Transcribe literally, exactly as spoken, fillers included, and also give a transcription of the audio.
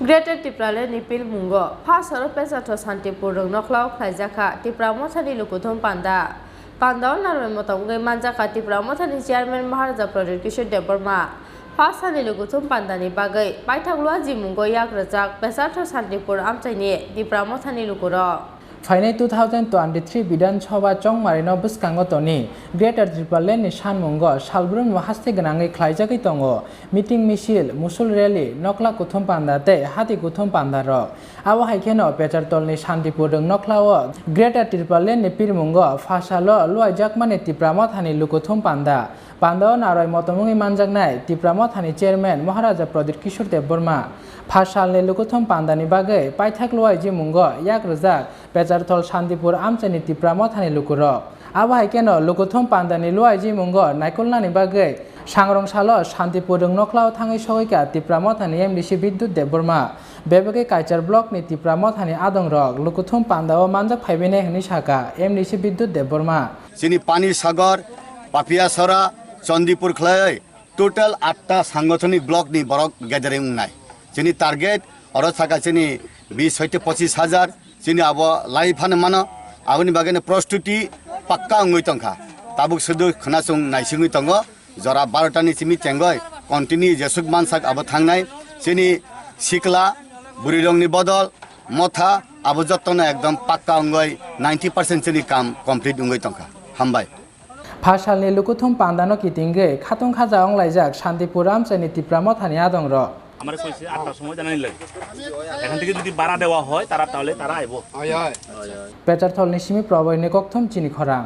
Greater Tipraland ni pilmungo first oro Pecharthal Santipur rwng nokhlao khlaijakha Tipra Mothani lukuthum panda. Pandao narwai motom wngwi manjakha Tipra Mothani Chairman Maharaja Pradyut Kishore Debbarma. First hani lukuthum pandani bagwi paithak Luajimungo yak rwjak Pecharthal Santipur amchaini Tipra Mothani lukurok. Phainai two thousand twenty-three Bidhan Sabha chongmarino bwskango toni Greater Tipraland ni sanmungo salbrumno haste gwnangwi khlaijagwi tongo meeting misil, musul rally, nokla kuthum panda tei hati kuthum panda rok. Abo hai kheno Pechartolni Santipur rwng nokhlao Greater Tipraland ni pilmungo phasalo luaijakmani Tipra Mothani lukuthum panda. Pandao narwai motom wngwi manjaknai Tipra Mothani Chairman Maharaja Pradyut Kishore Debbarma. Phasalni lukuthum pandani bagwi paithak luaijimungo yak rwjak Pecharthal Santipur amchaini Tipra Mothani lukurok. Abo hai kheno lukuthum pandani luaijimungo naikolnani bagwi sangrong salo Santipur rwng nokhlao thangwi sogwikha Tipra Mothani M D C Bidyut Debbarma. Bebagwi Kaichar block ni Tipra Mothani adongrok lukuthum pandao manjak phaibainai hwnwi sakha M D C Bidyut Debbarma. Chini Pani Sagar, Papiasora, Chandipur khlaiwi total atta sangothonic block ni borok gathering wngnai. Chini target oro saka chini bis hoite pochis hajar, chini abo lai phano mano. Aboni bagwi no prostuti pakka wngwi tongkha. Tabuk sudu khwnasung naisingwi tongo. Jora barota ni simi chengoi continue jesuk mansak abo thangnai. Chini sikla, burirokni bodol, motha, abo jottono ekdom pakka wngoi ninety percent chini kam complete wngoi tongkha. Hambai. Phasalni lukuthum pandano kitingwi khatung khaja wnglaijak Santipur amchaini Tipra Mothani adongrok. আমার কইছে আটটার সময় জানানি লাগে। এখান থেকে যদি ভাড়া দেওয়া হয়, তারা তাহলে তারা আইবো। Pechartholni simi Proboyni kokthum chini khorang.